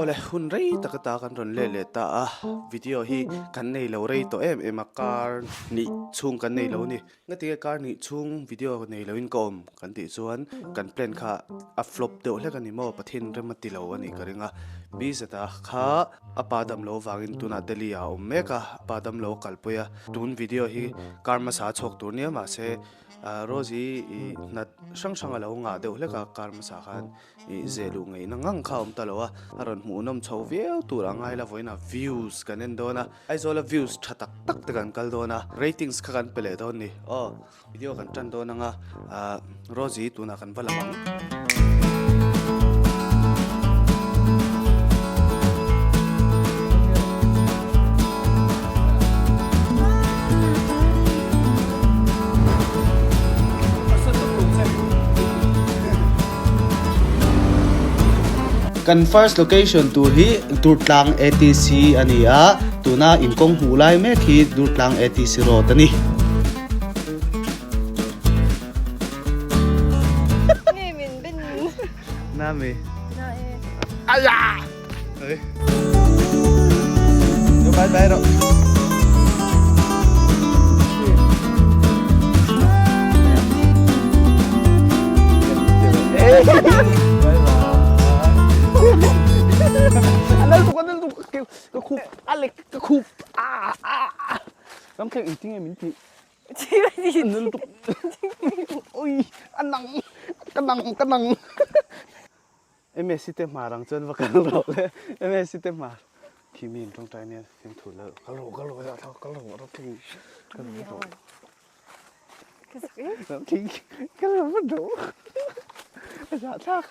Awle hun rei tak ata kan rawn let leh ta a, video hi kan nei lo rei tawh em em a, kar hnih chhung kan nei lo a ni. Ngatinge kar hnih chhung video nei loin ka awm kan tih chuan kan plan kha a flop deuh hlek a ni maw, Pathian rem a ti lo a nih ka ring a. Bizata kha a pa damlo vangin tunah Delhi ah a awm mek a, a pa damlo a kalpui a, tun video hi kar hmasa a chhuak tur nia mahse Rosie i hnat hrang hrang a lo ngah deuh hlek a, kar hmasa khan I zeh luh ngaihna ngang kha a awm ta lo a, a rawn hmuhnawm chho viau tur a ngai la vawiinah views kan en dawn a, Aizawla views tha tak tak te kan kal dawn a, ratings kha kan pe leh dawn ni aw, video kan tan dawn anga ah Rosie tunah kan va lam ang. Kan first location tur hi Durtlang ATC a ni a, tuna inkawng hmuh lai mek hi Durtlang ATC road a ni. Nami. Aya! Bye bye rawh. Ka khup a lek ka khup a a ram thleng engtin nge min tih ui a nang ka nang ka nang Msi te hmar ang chuan va kal rawh le Msi te hmar khi mi in tawngtai nia fimthu la kal rawh kal rawh kal rawh kal rawh rawh thing kal rawh rawh thing kal rawh rawh rawh za thlak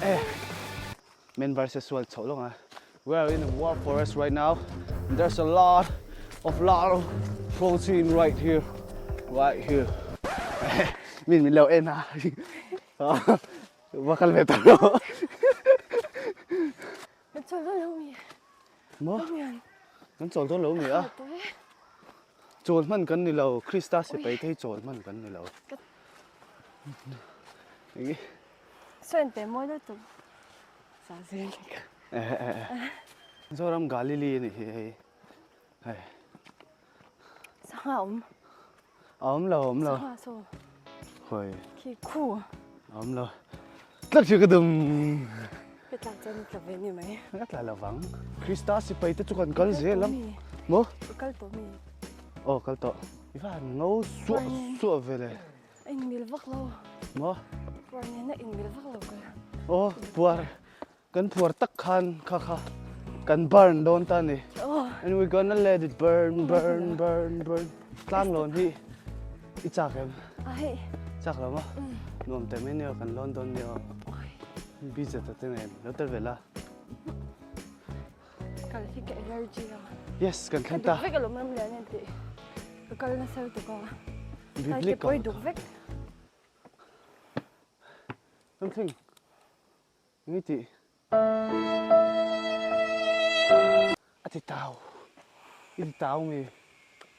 eh men versus sual chho lawng a we are in a war forest right now there's a lot of lot of protein right here right here min min lo en a va kal ve ta lo Kan chawl dawn lo mi mo kan chawl dawn lo mi a chawl hman kan ni lo Krista sipai te hi chawl hman kan ni lo Sawn pe mawi deuh tur sa zel ni ka. Zoram Galilee a nih hi hei. Hei. Sangha awm. A awm lo, a awm lo. Sangha saw. Hawi. Khi khu. A awm lo. Tlat hi ka dum. Ka tla chuan tla ve ni mai. Ka tla lovang. Krista sipai te chu kan kal zel ang. Maw? Ka kal tawh mi. Aw kal tawh. I va han ngo suah suah ve le. A inmil vak lo. Maw? Puar nen a inmil vak lo ka. Aw, puar. Kan puar tak khan kha kha kan burn dawn ta ni. And we gonna let it burn, burn, burn, burn. Tlang lawn hi i chak em? A hei. Chak lo maw? Nuam te mai nia kan lawn dawn nia. Busy ta te nen lo tel ve la. Kal hi ka allergy a. Yes, kan thleng ta. Ka duk vek alawm ram lian en tih. Ka kal nasa lutuk a. Biblik ka duk vek. Ram thleng. Ngi ti. A ti tau. I ti tau mi.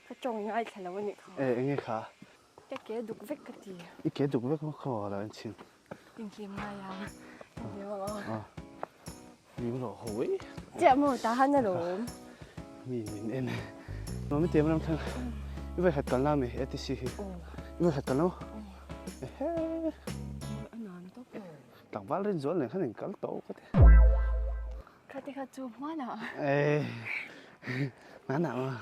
Ka tawng ngai thla lo anih kha. E enge kha. Ka ke duk vek ka ti. I ke duk vek maw khaw lo en chhin. Inhlim ngai a. Inhlim ang aw. Lim rawh ho e. Chiah maw ta han alawm. Mi min en. Maw mi tiam ram thang. I vai khat kal na mi ATC hi. I vai khat kal na maw? Ehe. A nuam tawp. Tlangval rin zual nen khan in kal tawh ka ti. Khati kha chu hmanah. Eh. Hmanah maw.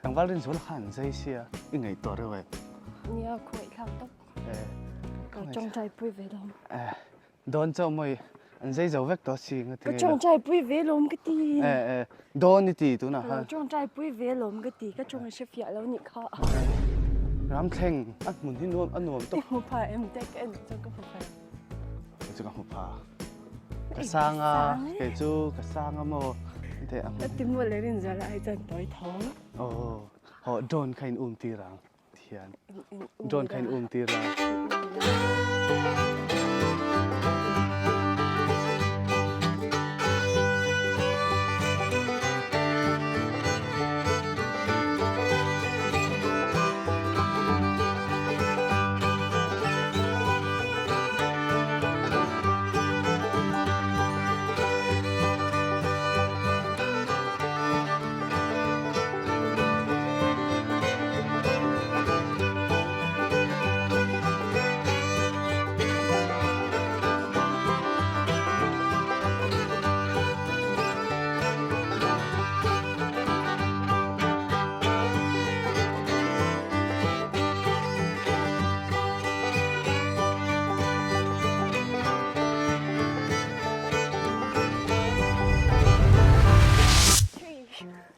Tlangval rin zual khan zai sia i ngaihtuah reuh em? Nia khawngaih thlak tawp. Eh. Ka tawngtai pui ve lawm. Eh. Dawn chauh mawi an zai zo vek tawh si nga ti Ka tawngtai pui ve lawm ka ti. Eh eh. Dawn i ti tunah khan. Ka tawngtai pui ve lawm ka ti. Ka tawng hre fiah lo nih kha. Ram thleng a hmun hi nuam a nuam tawp. I hmu pha em te ka en chu ka hmu pha. Kei chu ka hmu pha. Ka sang a, kei chu ka sang a maw. Te a hmu. Ti maw le rin zala ai chuan tawi tho. Oh, ho drone kha in um tir ang. Thian. Drone kha in um tir ang.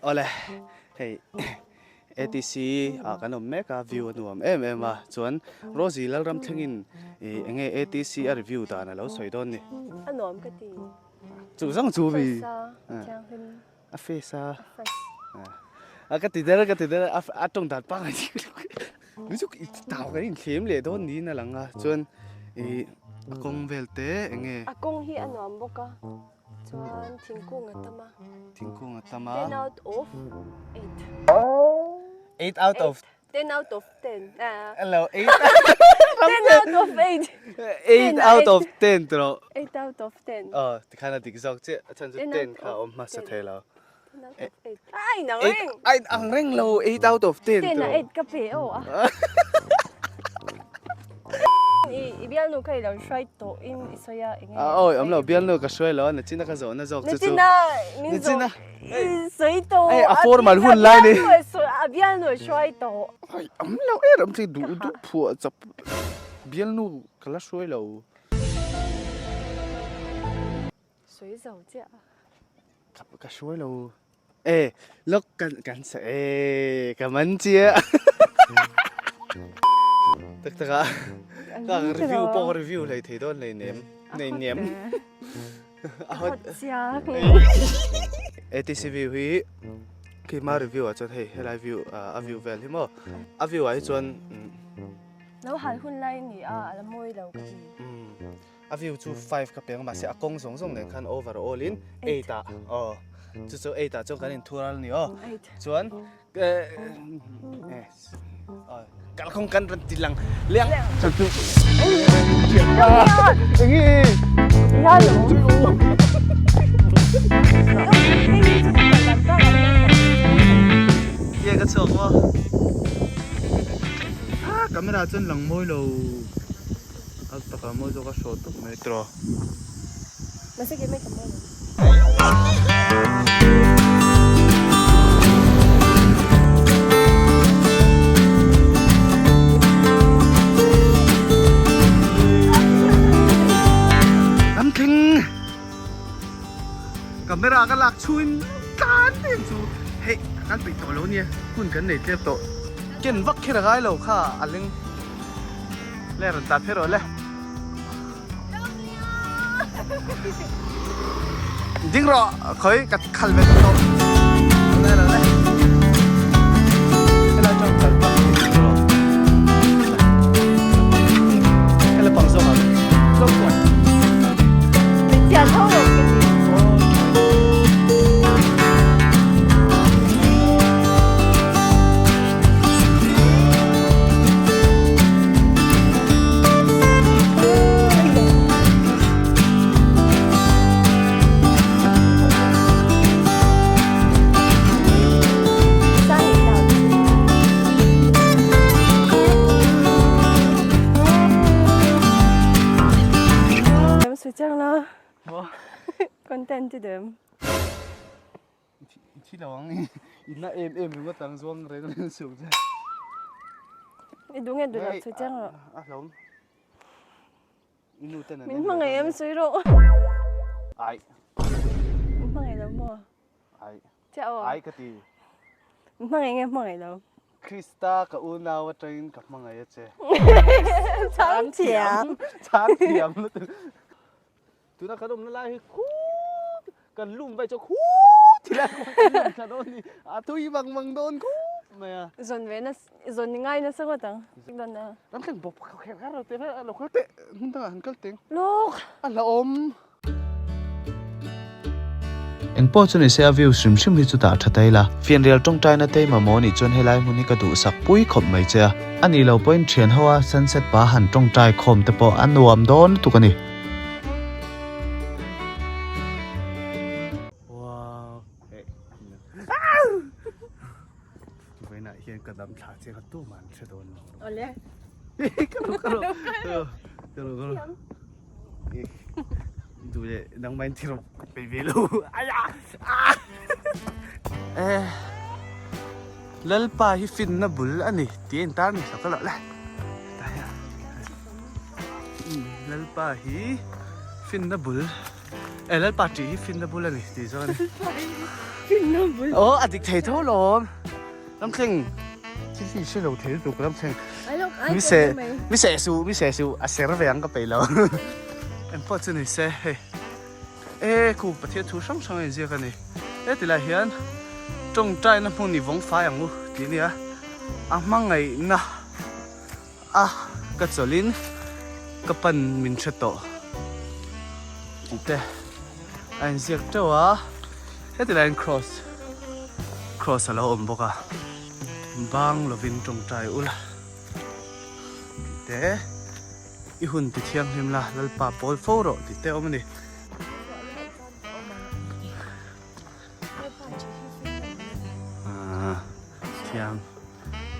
Awle hei ATC ah kan awm mek a view a nuam em em a chuan Rosie Lalram thlengin ih enge ATC a review dan a lo sawi dawn ni. A nuam ka ti. Chu zawng chu mi. Face a thianghlim. A face a. Fresh. A ka ti der ka ti der a tawng dan pangai ni chu i tau kan inthlem leh dawn niin a lang a chuan ih a kawng vel te enge. A kawng hi a nuam bawk a. Chuan thingkung a tam a. Thingkung a tam a. 10 out of 8. 8 out of 10 out of 10. Hello, 8 10 out of 8. 8 out of 10 tawh. 8 out of 10. Aw, tikhan a dik zawk chiah. A chhan chu 10 kha a awm hmasa thei lo. 10 out of 8. A inang reng. A inang reng lo, 8 out of 10 tawh. 10 ah 8 ka pe aw a. I bialnu kha i lo hruai tawh in i sawi a enge. Awi awm lo, bialnu ka hruai lo a, nachina ka zawhna zawk chu chu. Nachina min zawh i sawi tawh. Hei a formal hun lai ni. A bialnu a hruai tawh. Ai awm lo em em thei duh duh phuah chap bialnu ka la hruai lo. Sawi zo chiah a. Ka hruai lo. E lok kan kan sa e ka man chiah. Tak tak a. Ka review pawh review hlei thei dawn hlei nem. Nei nem. A hot chiah. ATC view hi keima review ah chuan hei helai view a view vel hi maw. A view ah hi chuan Lo hal hun lai ni a a la mawi lo ka ti. A view chu 5 ka peng a mahse a kawng zawng zawng nen khan overall in 8 ah aw chu chu 8 ah chuan kan inthu ral a ni aw chuan kalkhawng kan rawn ti lang leng chu chu Ye ka chhuak maw camera chuan lang mawi lo. A taka mawi zawk a hraw tawp mai tiraw. Mahse kei mai ka mawi lo. Kan thleng camera ka lak chhuin tlan em chu hei kan peih tawh lo nia hun kan nei tlem tawh ken vak kher a ngai lo kha a leng. Le rawn tlan phei rawh le. Ding rawh khawi ka khal ve tawh. Le le le. Helai tang kal pak ni rawh. Helai pang zawk ang. Zawk kuan. Chian ho lo ke ni. Content ti dem. I thi lo ang i na em em ringawt ang zuang reng reng suh che. I duh nge duh lo sawi chiang rawh. A hlawm. I nu ten an Min hmangaih em sawi rawh. Ai. Min hmangaih lo maw? Ai. Chiah aw. Ai ka ti. Min hmangaih nge hmangaih lo? Krista ka unau atangin ka hmangaih a che. Chang thiam. Chang thiam lutuk. Tuna kan awmna lai hi khut kan lum vai chu khut ti lai kan lum thla dawn ni a tui bang bang dawn khut mai a. Zawn ve na zawn ni ngai nasa ngawt ang. Dawn a. Ram thleng bawk kher kher lo te lo kal teh hmun dangah han kal teng. Luk. A hla awm. Engpawh chu nise a view hrim hrim hi chu tah tha ta ila. Fianrial tawngtaina te mamawh nih chuan helai hmun hi ka duhsak pui khawp mai che a. A nih loh pawhin thian ho a sunset pa han tawngtai khawm te pawh a nuam dawn lutuk a ni. Wow Vawiinah hian ka dam thla chiang a tumah an hre dawn lo. Awle. Ka ru ka ru ka ru ka ru. Duh leh nangmah in thil pe ve lo. Aya! Eh Lalpa hi finna bul a ni tih a intar ni hlawk a lo le. Lalpa hi finna bul. E Lalpa ṭih hi finna bul a ni tih zawk a ni. Finna bul. Aw a dik thei tho lawm. Ramthleng thil hi hre lo thei lutuk Ramthleng. Mi se mi seh suh mi seh suh a ser ve ang ka peih lo. Engpawh chu ni se hei e khu Pathian thu hrang hrang a inziak a ni. Hetilai hian tawngtaina hmun i vawng fai ang u tih a nia a hmangaihna a ka chawlhin ka pan min hre tawh tih te a inziak teuh a heti laiin cross cross a lo awm bawk a bang lovin tawngtai ula tih te i hun ti thianghlim la Lalpa pawl fo rawh tih te a awm a ni. Thiam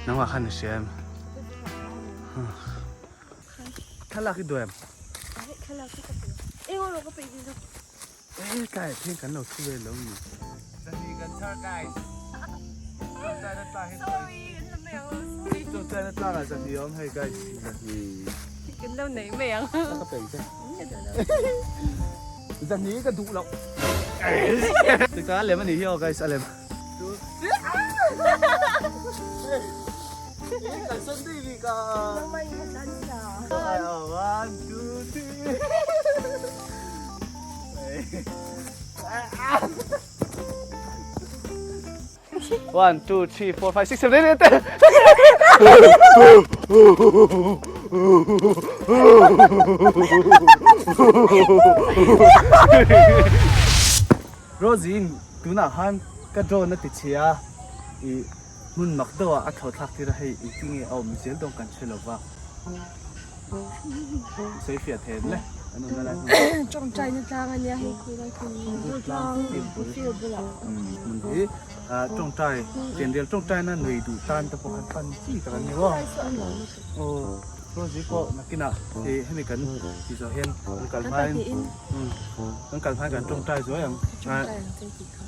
nangmah khan i hria em? Thlalak i duh em? E tlai ah khian kan lo thu vel lo ni. Zahni kan chhar guys. Chawngchai na tlangah zahni a awm hei guys zahni. Kan lo nei mai ang. Ka pe che. Zahni ka duh loh. Tikha a lem a nih hi aw guys a lem. One, two, three. One, two, three, four, five, six, seven, eight, nine, ten. Rosie tunah khan ka drone a ti chhia i hmun mak deuhah a thlawh thlak tir a hei engtin nge a awm zel dawn kan hre lo va. Sawi fiah thei em le an awmna lai hmun. Tawngtai na tlang a nia hei khu lai khu ni tlang field bulah. Hmun hi tawngtai pianrial tawngtai na nui duh tan te pawh khan pan chi tak an ni maw. Aw Rosie pawh nakinah hemi kan tih zawh hian kan kal hmain kan kal hmain kan tawngtai zuai ang. Tawngtai ang che tih kha.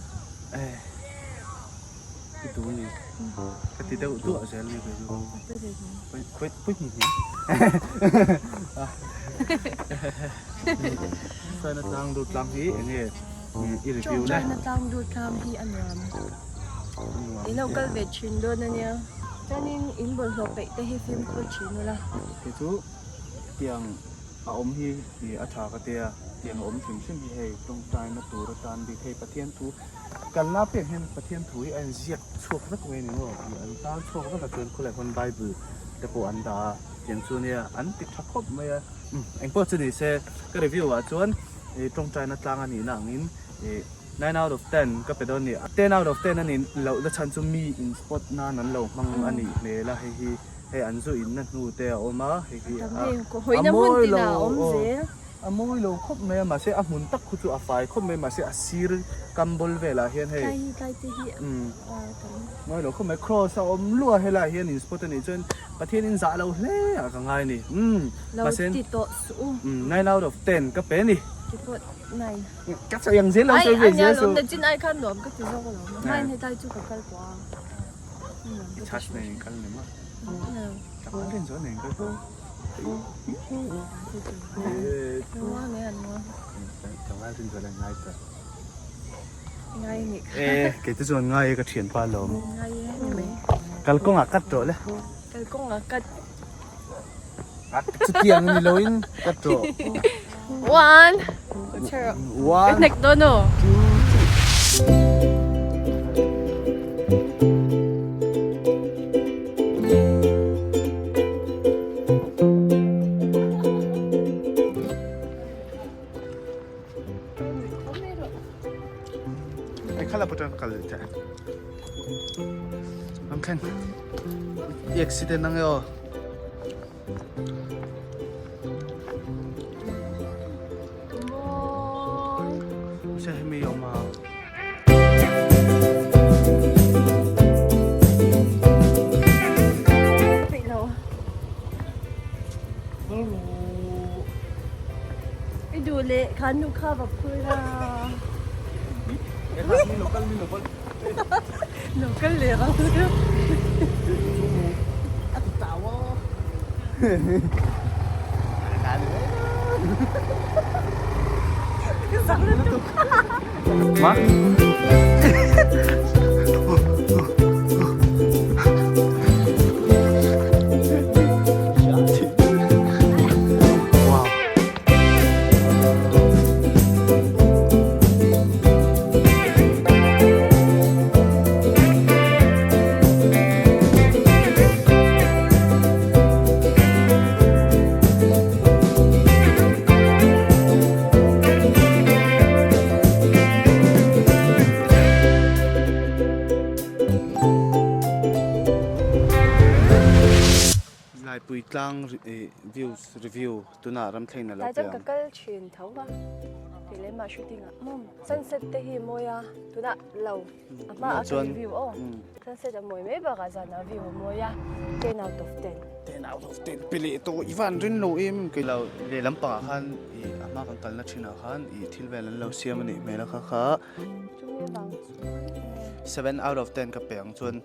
I tu ni ka ti deuh duah zel ni kei chu pui pui hni hni China tlang lut tlang hi enge i review le China tlang lut tlang hi a nuam in lo kal ve thin dawn ania chuanin in bawlhhlawh peih te hi fimkhur thin ula kei chu tiang a awm hi a tha ka tia tiang a awm hrim hrim hi hei tawngtaina tur atan bik hei Pathian thu Kalna piah hian Pathian thu hi a inziak chhuak vek mai a ni maw? Ih an tar chhuak vek a chuan khawlai khawn Bible te pawh an dah a, tiang chu nia an ti tha khawp mai a. Umm engpawh chu ni se ka review ah chuan ih tawngtaina tlang a nihna angin ih nine out of ten ka pe dawn a ni. Ten out of ten a nih loh na chhan chu mi in spot nan an lo hmang a nih hmel a hei hi hei an zu inna hnu te a awm a hei hi a mawi lo aw. A mawi lo khawp mai a, mahse a hmun tak khu chu a fai khawp mai, mahse a sir kam bawl velah hian hei mawi lo khawp mai, cross a awm luah a helaiah hian in spot a nih chuan Pathian in zah lo hle ah ka ngai a ni, umm mahse nine out of ten ka pe a ni. Ka sawi ang zel lo sawi ve zel suh. I chhas nei in kal ni maw? Tlangval rin chuan nei in kal tawh. Kei te chuan ngai e ka thianpa lawm. Kalkawngah cut rawh le. Kalkawngah cut. Chutiang ni loin cut rawh. One. One. Ka hnek dawn aw. Two, three. Ai khala pawh kal che. Ang khen. I accident ang e aw. Se hemi awm a. I duh leh khan nu kha va phur la. Lo kal leh ang. Ka zak lutuk. Ma. Wow. Laipui tlang views review tunah ramthleng a lo Tlai chuan ka piang. kal thin tho va, kei leh mah shooting ah mawm sunset te hi mawi a tunah lo a hma a ka review aw sunset a mawi mai bakah zanah view a mawi a ten out of ten. Ten out of ten pe leh tawh i van rin lo em kei lo lehlam pangah khan i a hma kan kalna thinah khan i thil vel an lo siam a nih hmel a kha kha. Chumi avang chuan. 7 out of 10 ka pe ang chuan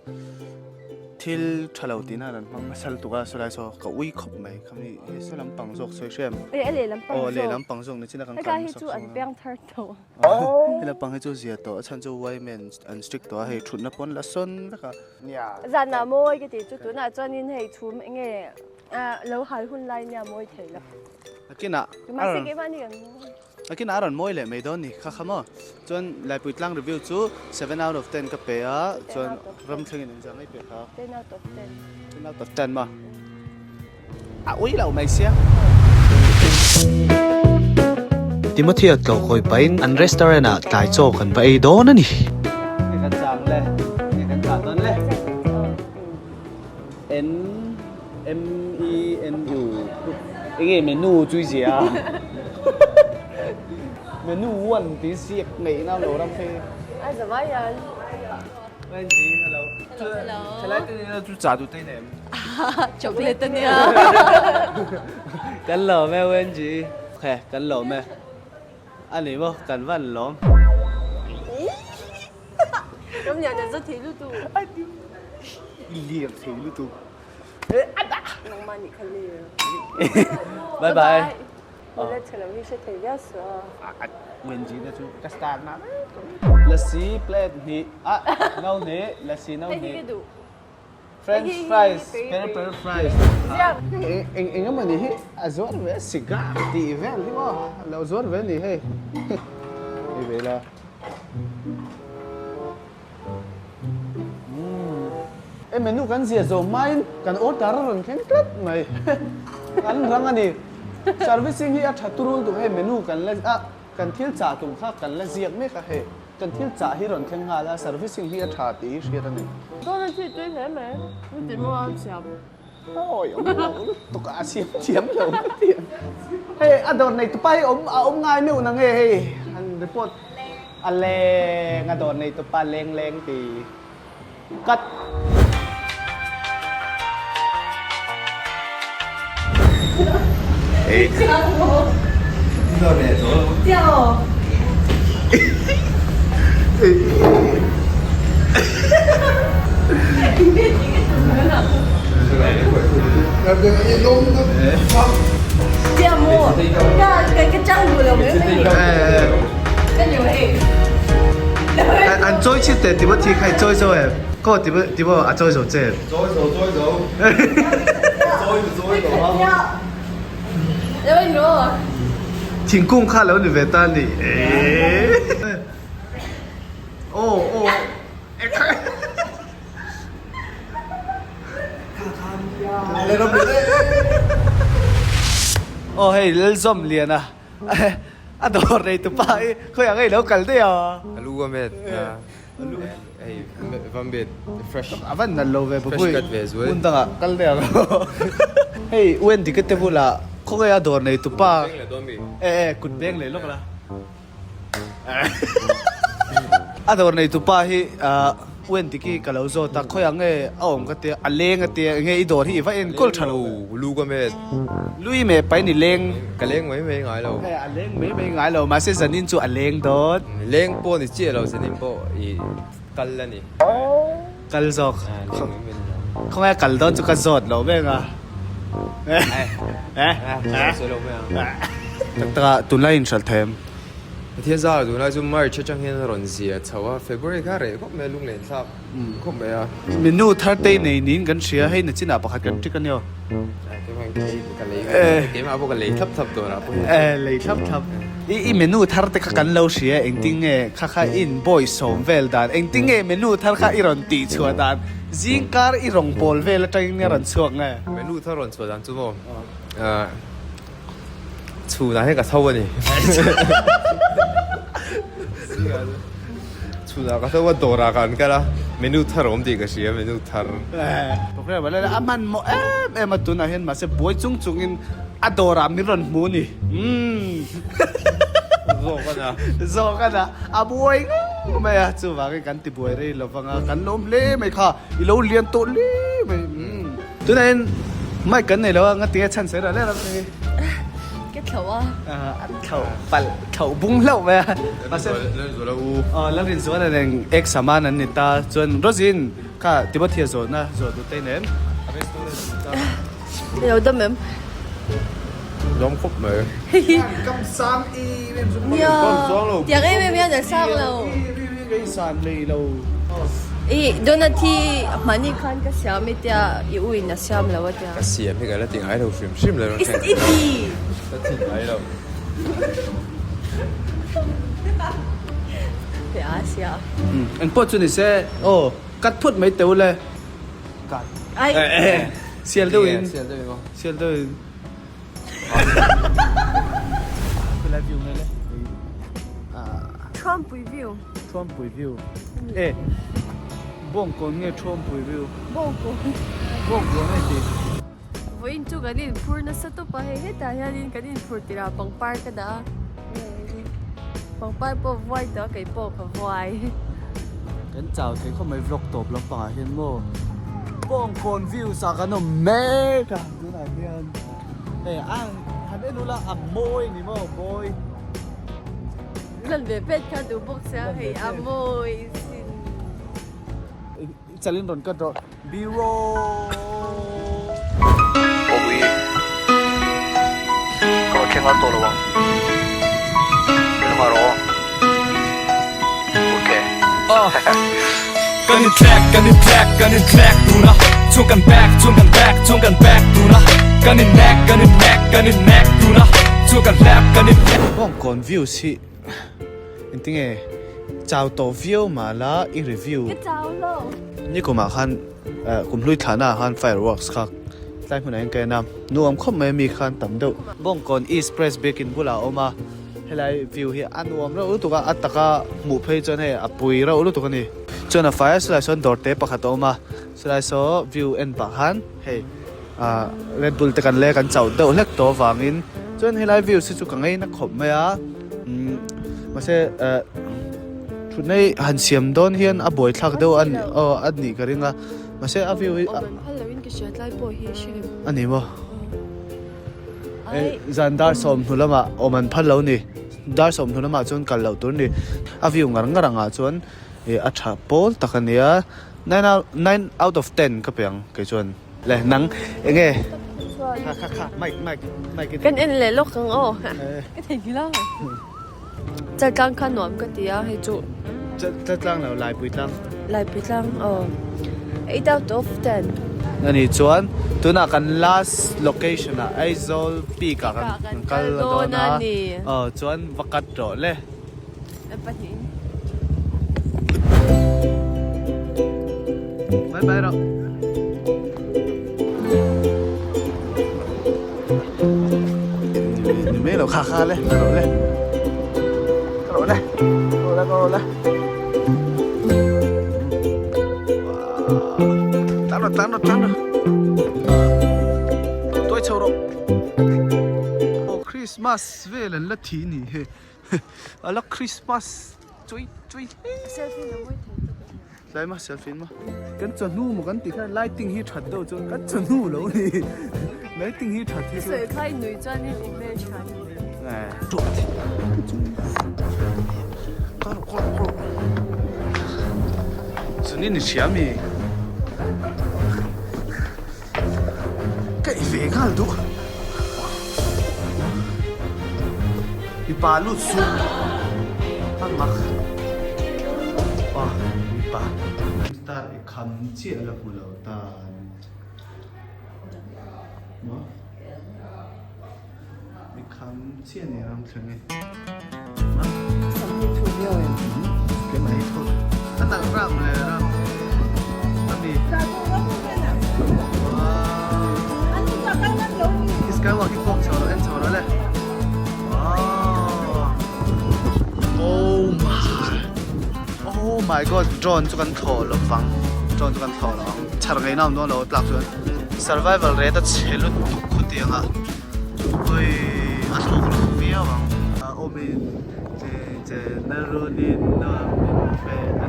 thil tha lo tihna an hmang nasa lutuk a sawlai saw ka ui khawp mai khami he saw lampang zawk sawi hrem Eh a lehlam pang aw zawk lehlam pang zawk ni chin a kan Heta hi chu an piang thar tawh he lampang hi chu zia tawh a chhan chu yma an strict tawh a hei thutna pawn la sawn vek a nia Zanah mawi ka tih chu tunah chuanin hei chhum enge lo hal hun lai nia mawi thei lo a kinah mahse keimah ni kan mawi. A kinah a rawn mawi leh mai dawn ni kha kha maw. Chuan Laipui tlang review chu 7 out of 10 ka pe a, chuan ramthlengin engzah ngei pe kha? 10 out of 10. 10 out of 10 maw? A ui lo mai sia. Timothy-a tlawhkawi pahin an restaurant ah tlai chaw kan va ei dawn a ni. Nge kan chang le? Nge kan chah dawn le? N M E N U Enge menu chui zia Menu one ti siak nei na lo ram phei A zawai an. Wendy hello. Hello. Thalai te ni chu cha du te nem. Chocolate ania. Kan lawm e Wendy. Okay, kan lawm e. Ani maw kan van lawm. Ram lian an za thei lutuk. I lian thei lutuk. Nangmah nih kha lir. Bye bye. Nula chhe lo hi hre thei viau suh a. Wendy te chu ka star na Lassi plate hnih ah no hnih lassi no hnih. Hei hi ka duh. French fries peri peri fries. Eng eng emaw ni hi a zuar ve cigar tih vel hi maw a lo zuar ve ni hei. Hei ve la. E menu kan zia zawm hmain kan order a rawn thleng tlat mai. An rang a ni. Servicing hi a tha turul tuk hei menu kan la a kan thil chah tum kha kan la ziak mek a hei. Kan thil chah hi rawn thleng nghal a servicing hi a tha tih hi hriat a ni. Dawn a chi tui hle mai. Min ti maw a siam. Awi awm lo lutuk a siam thiam lo ka ti ang. Hei a dawr nei tupa hi awm a awm ngai meuh na nge hei han report a leng a dawr nei tupa leng leng ti cut. An chawi chhit teh Timothy kha i chawi zo em? Ko Timo a chawi zo che em? Chawi zo chawi zo chawi chu chawi lo a. Thingkung kha lo ni ve ta ni. Aw aw Aw hei Lalzawm lian a a dawr nei tu pa hi khawiah ngei lo kal daih a. A lu a met a hei van bet fresh. A van nalh lo ve Fresh cut ve zuai. Hmun dangah kal daih ang hei Wendy ka te bulah khawngaih a dawr nei tu pa. E e kut beng leh lawk la. A dawr nei tupa hi Uentiki ka lo zawt a, khawiah nge a awm ka tia, a leng a tia, enge i dawr hi i va enkawl tha lo. Lu ka met. Lui meh pain i leng. Ka leng mai mai ngai lo. A leng mai mai ngai lo, mahse zanin chu a leng dawn. Leng pawh ni chiah lo, zanin pawh i kal a ni. Kal zawk. Khawngaih a kal dawn chu ka zawt lo mek a. Tak tak a, tunlai inhralh thei em? Pathian zar tunlai chu March atang hian a rawn zia chho a, February kha reh khawp mai a, lunglen thlak khawp mai a. Menu thar te nei niin kan hria, hei nachinah pakhat kan ṭik a nia. Ka lei keimah pawh ka lei thlap thlap tur ah pawh hian. Eh lei thlap thlap. I i menu thar te kha kan lo hria engtin nge kha kha i in bawi sawm vel dan engtin nge menu thar kha i rawn tih chhuah dan zingkar i rawn bawl vel atangin nge rawn chhuak nge? Menu thar rawn chhuah dan chu maw chhunah hian ka tho a ni. Chhunah ka tho a dawrah kan kal a menu thar a awm tih ka hria menu thar. Program a la a hmanhmawh em em a tunah hian mahse buai chung chungin a dawrah min rawn hmu a ni. Umm. Zawk a na. Zawk a na. A buai ngei mai a chuvangin kan ti buai rei lo vang a kan lawm hle mai kha i lo lian tawh hle mai. Umm. Tunah hian mic kan nei lo a ngatinge chhan sawi rah leh rah mai. Ka thlauh a. A thlauh palh thlauh bung hlauh mai a. Mahse Lalrinzuala u. Aw Lalrinzuala nen ek saman an ni ta chuan Rosin kha Timothy a zawhna zawh duh te nen. I lo dam em? Dam khawp mai. Kam sang em em chu. Nia. Tiang em em hian a sang lo. Kei san lei lo. I donut hi hmani khan ka siam i tia i u in a siam lo a tia. Ka siam hi ka la ti ngai lo hrim hrim lo. I ti. Ka ti ngai lo. Pe a sia. Engpawh chu ni se aw cut phut mai teu le. Cut. Ai. Sial deuh in. Sial deuh in aw. Sial deuh in. Khulai view nge le? Thuampui view. Thuampui view. E Bawngkawn nge Thuampui view? Bawngkawn. Bawngkawn nge ti? Vawiin chu kan inphur nasa tawp a, hei hetah hianin kan inphur tirah pangpar ka dah a. Pangpar pawh vuai tawh a, kei pawh ka vuai. Kan chau thei khawp mai vlog tawp lampangah hian maw Bawngkawn views ah kan awm mek a tunah hian. Hei a han en ula a mawi ni maw mawi. Lan ve pet kha duh bawk sia hei a mawi sin. I chalin rawn cut rawh B-roll. Awii ka rawn thleng ar tawh lo ang min rawh ok. Kan in thlek kan in thlek kan in thlek tun a Chung kan back chung kan back chung kan back tun a Kan in nek kan in nek kan in nek tun a Chung kan hlep kan in hlep Bawngkawn views hi engtinge chau tawh viau mahla i review Ka chau lo. Nikumah khan kumhlui thlahna ah khan fireworks kha tlai hmunah hian ka en a, nuam khawp mai ami khan tam deuh. Bawngkawn East Press Biakin bulah a awm a. Helai view hi a nuam reuh lutuk a, a taka hmuh phei chuan hei a pui reuh lutuk a ni. Chuan a fai a silai sawn dawr te pakhat a awm a, silai saw view en pah khan hei ah Red Bull te kan lei a kan chauh deuh hlek tawh avangin chuan helai view hi chu ka ngaina khawp mai a, umm mahse eh thutna hi han siam dawn hian a buaithlak deuh a ni aw a nih ka ring a, mahse a view hi a ni maw. Zan dar sawmhnu lamah awm an phal lo ni. Dar sawmhnu lamah chuan kal loh tur a ni. A view ngar ngar angah chuan ih a tha pawl tak a nia. Nine out nine out of ten ka pe ang kei chuan. Le nang eng nge? Kha kha kha mic mic mic i Kan en leh lawk ang aw. Ka thei nghilh a. Chaltlang kha nuam ka ti a hei chu. Chaltlang lo Laipui tlang. Laipui tlang aw. 8 out of 10. Ani chuan tunah kan last location ah Aizawl peak ah kan kal dawn a aw chuan va cut rawh le. Bye bye rawh. Ni mai lo kha kha le ka rawh le ka rawh le ka rawh le ka rawh le tlan rawh tlan rawh tlan rawh tuai chho rawh aw Christmas vel an la thi ni he a la Christmas chui chui selfie na mawi thei tawp em Tlai ma selfie ma kan chawhnu maw kan tih khan lighting hi that deuh chuan kan chawhnu lo ni lighting hi that hi chu sawi kha i nui chuan in email tha ni Chunin ni hria mi ka i ve nghal duh mipa lut suh. A mak. Aw mipa. Star i kham chiah la hmu lo tan. Maw? I kham chiah ni ram thleng e. Sam hi thu viau em? Keimah hi thu. A nalh ram le ram. A mi. Wow. Skywalk hi kawk chho rawh en chho rawh le. Wow. Oh my. Oh my god drone chu kan thlawh lo vang. Drone chu kan thlawh lo ang. Chhar ngei na awm dawn lo tlak chuan. Survival rate a chhe lutuk khutiang a. Ui a thlawk lo viau ang. A awmin che che na runin nuam min pe a.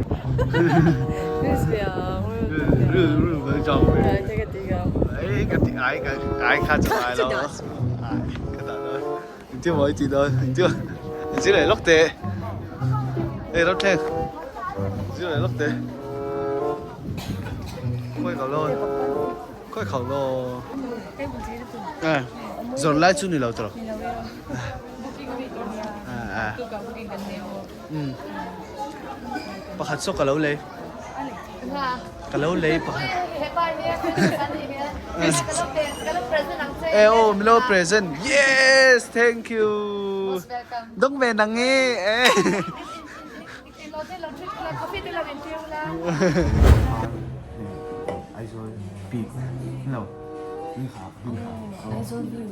Khawi kho law. Zawr lai chu ni lo tawh. Pakhat saw ka lo lei. Ka lo lei pakhat. E oh mi lo present. Yes, thank you. Dong ve nang e. Aizawl peak no Aizawl view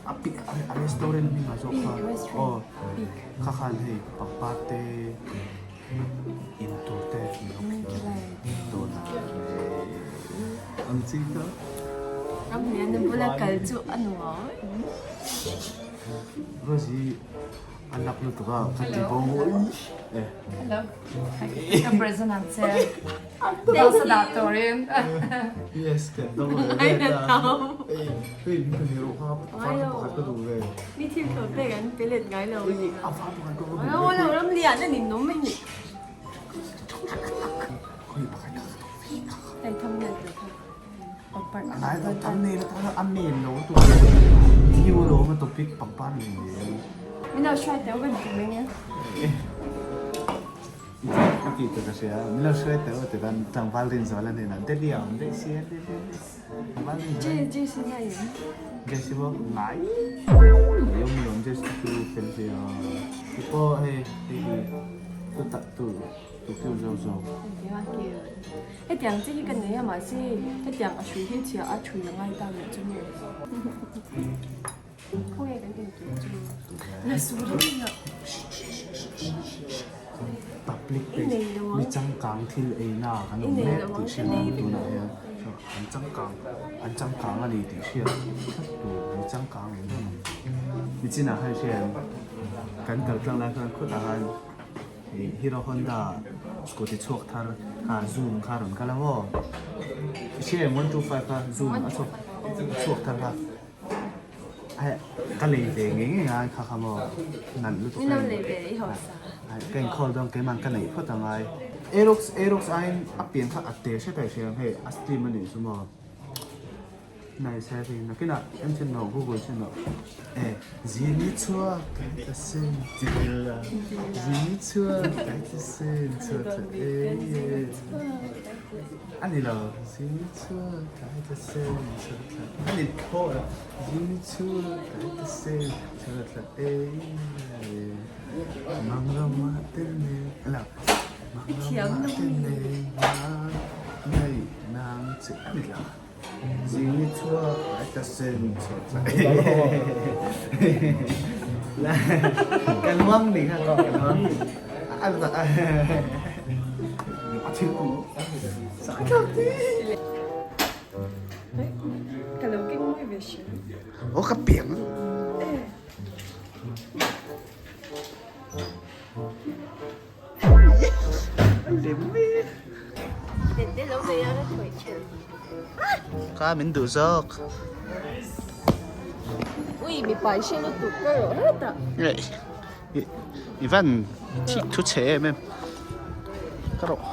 a peak a restaurant hming ah zawk kha aw kha khan hei pangpar te in tur te dawn ang chi kha Ramliana bula kal chu a nuam. Rosie A lak lutuk a ka ti bo e. Hello. Ka present ang che. Dawsa dah turin. Yes, ka dawng ve ve ta. Ei, hei min pe ro kha far pakhat ka duh ve. Ni thil thlawt pek an pe let ngai lo. Ei, a far pakhat ka duh ve. Lo lo ram lian a nin nawm mai ni. Khawi pakhat ka duh ve kha. Hei tham nel tur kha. A ngai lo tam nei la ta a men lo tu view lo ma topic pangpar nei nei. Min lo hruai teu kan ti mai nia. A ti te ka hria min lo hruai teu ti kan tlangval rin zual a hnenah Delhi ah awm daih sia tlangval rin zual. Jesse ngai em? Jesse pawh ngai mai awm lo Jesse chu fel ve a. Tupawh hei hei hi tu tak tu tu keu zo zo. Hetiang chi hi ka nei a mahse hetiang a hrui hi chhia a thui a ngai ta leh chu nge. Khawnge kan in tur chu la sur a ni a. Public place mi changkang thil eina kan awm mek tih hriat ang tunah hian an changkang an changkang a ni tih hriat tlat tur mi changkang em em ang nichinah khan hria em kan kal tlang lai khan khawtah khan Ih Hero Honda scooty chhuak thar kha zoom kha rawn kal ang aw i hria em 125 kha zoom a chhuak a chhuak thar kha hei ka lei ve ngei ngei a kha kha maw nalh lutuk Min lo lei ve i hausa ka inkhawl dawn keimah ka neih phawt angai Aerox Aerox aiin a pian kha a te hret a i hria ang hei a slim a nih chu maw. Nice heavy nakinah en chhin lo google chhin lo e zini chhuak kai ta sen ti la zini chhuak kai ta sen chhuak ta e ani lo zini chhuak kai ta sen chhuak ta ani tho la zini chhuak kai ta sen chhuak ta e mangrama te ne la mangrama te ne ngai nang che ani la Zing chhuak ai ta sen chhuak Kan luang ni kha ko kan luang An tak a thil ku sak tak ti Ka lo keng mawi ve hrim. O ka piang. Ka min duh zawk. Ui mi pai hre lutuk ka rawh hetah. I van thik thu chhe em em. Ka rawh.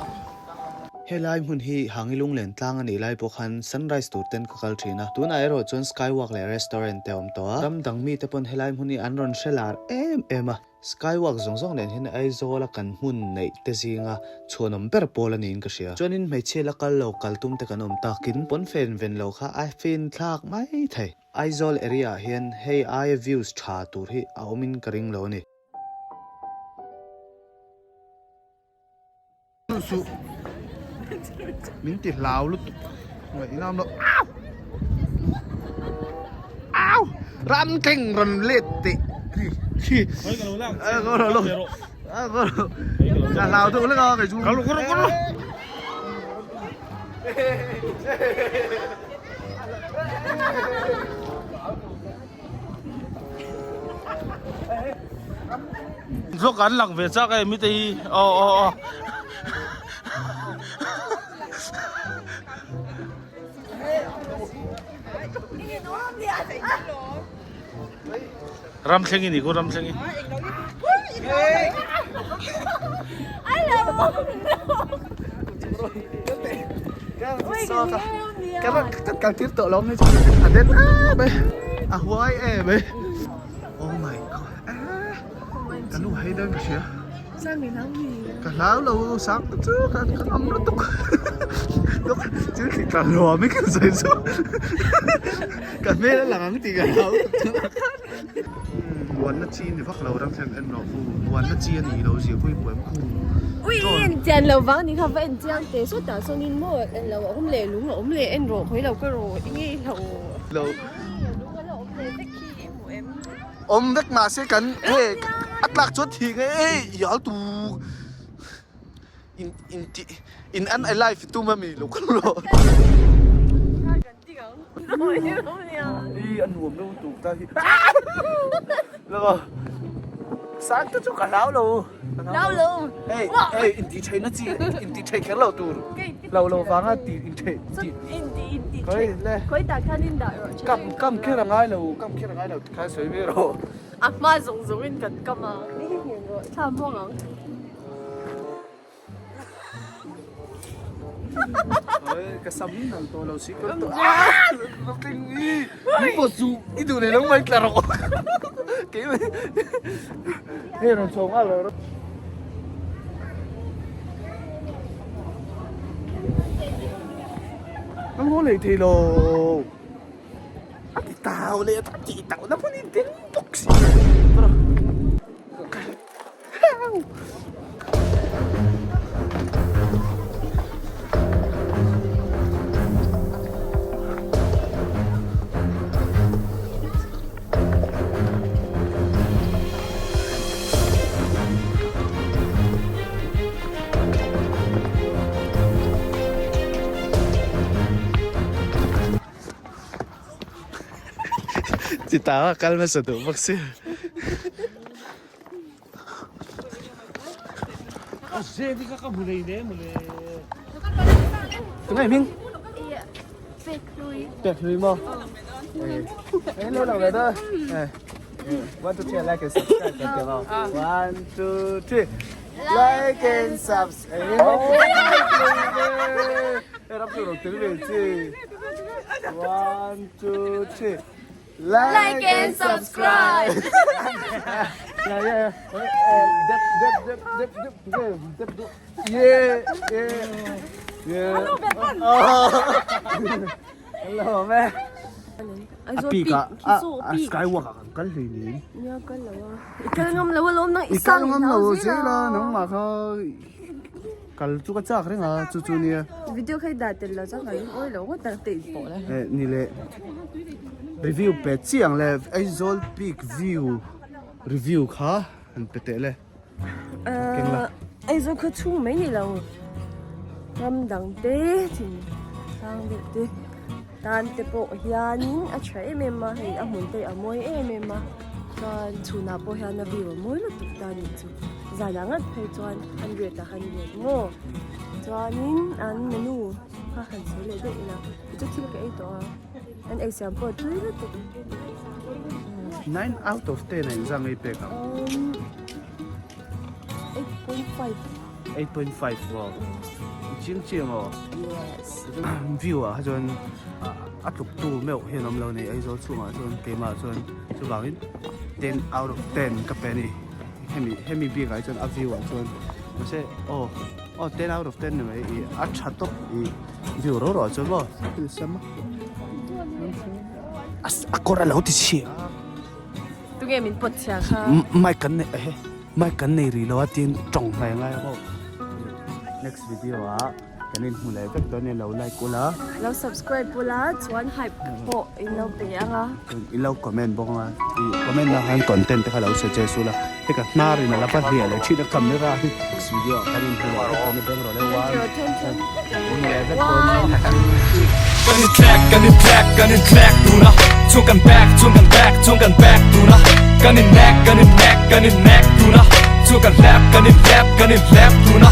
Helai hmun hi Hangi Lunglen tlang a nih lai pawh khan sunrise tur ten ka kal thin a, tunah erawh chuan skywalk leh restaurant te a awm tawh a, ram dang mite pawn helai hmun hi an rawn hre lar em em a, skywalk zawng zawng nen hian Aizawl a kan hmun neih te zinga chhuanawm ber pawl a niin ka hria. Chuanin hmeichhia la kal lo kal tum te kan awm takin pawnfen ven lo kha a fin thlak mai thei. Aizawl area ah hian hei aia views tha tur hi a awmin ka ring lo a ni. Suh min ti hlau lutuk ngaih ngam lo au au ram thleng rawn let teh khi ka hlau deuh hlek a kei chu Vlog an lang ve chak e mite hi aw aw aw. Ram thleng i ni ku ram thleng i. Kan tir tawh lo mai chu a den a mai a huai em mai oh my god ka nu hei dawn ka hria ka hlau lo sang te chu ka ngam lutuk thil thli tla hluam in ka sawi chu ka hmel a lang ang tih ka hlau Muanna chi ni vak lo ram thleng en rawh khu muanna chi a nih loh zia pawh i buai khu Ui en chian lo vang ni kha va en chiang teh sawtah sawn in maw en lo a awm leh lung a awm leh en rawh khawi lo ka rawh i ngei lo lo lung a la awm leh vek khi i hmu em awm vek mahse kan he a tlak chuan thih nge ei ial tu in in ti in an alive tum ami lo kal rawh. I a nuam lo tuk ta hi laka sang te chu ka hlau lo hlau lo hei hei in ti thei na chi in ti thei kher lo tur lo lo vanga ti in thei ti in ti in ti thei khoi ta khan in dah rawh kam kam kher a ngai lo kam kher a ngai lo khan sawi ve rawh a hma zawng zawng in kan kam a ni hi hmuh rawh thla muang ang. Ka sam hi nal tawh lo si ka i pawh chu i duh leh lo mai tla rawh kei mai hei rawn chho nghal rawh ka ngaw leh thei lo a ti tau leh a ti tau na hmun in ding bawk si. Chita kal hmasa duh bawk si. Tunge hming? Pek hlui maw? Ê, lo lang ve đó. One, two, three, like and subscribe kan ti maw? One, two, three. Like and subscribe. Ê, ram chu rong tel ve chi. One, two, three. Like and subscribe. Yeah, yeah. Dep, dep, dep, dep, dep, dep, dep, dep. Yeah, yeah. Yeah. Hello, man. A peak a, a skywalk a kan kal hlui ni. Nia kal lo a. I kal ngam lo a lawm nang i kal ngam lo zela nangmah kha kal chu ka chak reng a chu chu nia. Video kha i dah tel lo chuan ka lungawi lo ngawt ang te in pawh la. Eh ni le review pe chiang le Aizawl peak view review kha han pe teh le keng la. Aizawl khaw chhung mai ni lo ram dang te thing sang deuh te tan te pawh hianin a tha em em a hei a hmun te a mawi em em a chuan chhunah pawh hian a view a mawi lutuk ta a nih chu. Zanah ngat phei chuan 100 a 100 maw chuanin an menu kha han sawi leh daih ila chu thil ka ei tawh a an ei siam pawh tui lutuk. 9 out of 10 a inzah ngei pek ang. 8.5. 8.5 wow. Chiang chiang aw. Yes. View ah kha chuan a tluk tu meuh hian awm lo a ni Aizawl chhungah chuan keimah chuan chuvangin ten out of ten ka pe a ni hemi hemi bik ah hi chuan a view ah chuan mahse aw aw ten out of ten ni mai ih a tha tawp ih view ro ro ah chuan maw thil siam a a kawr a lo ti chhia a. Tunge min pawt chhia kha? Mic kan nei ehe mic kan nei rih lo a tin tawng hnai ngai a maw next video ah. Kan inhmu leh vek dawn nia lo like ula. Lo subscribe ula chuan hype pawh in lo pe ang a. In lo comment bawk ang a, i comment na khan content te kha lo suggest ula. Hei ka hnar in a la va hliah leh thin a camera hi. Next video ah kan inhmu leh vek dawn nia beng rawh le one. Inhmu leh vek dawn nia. Kan in thlek kan in thlek kan in thlek dun a Chung kan back chung kan back chung kan back dun a Kan in nek kan in nek kan in nek dun a Chung kan hlep kan in hlep kan in hlep dun a.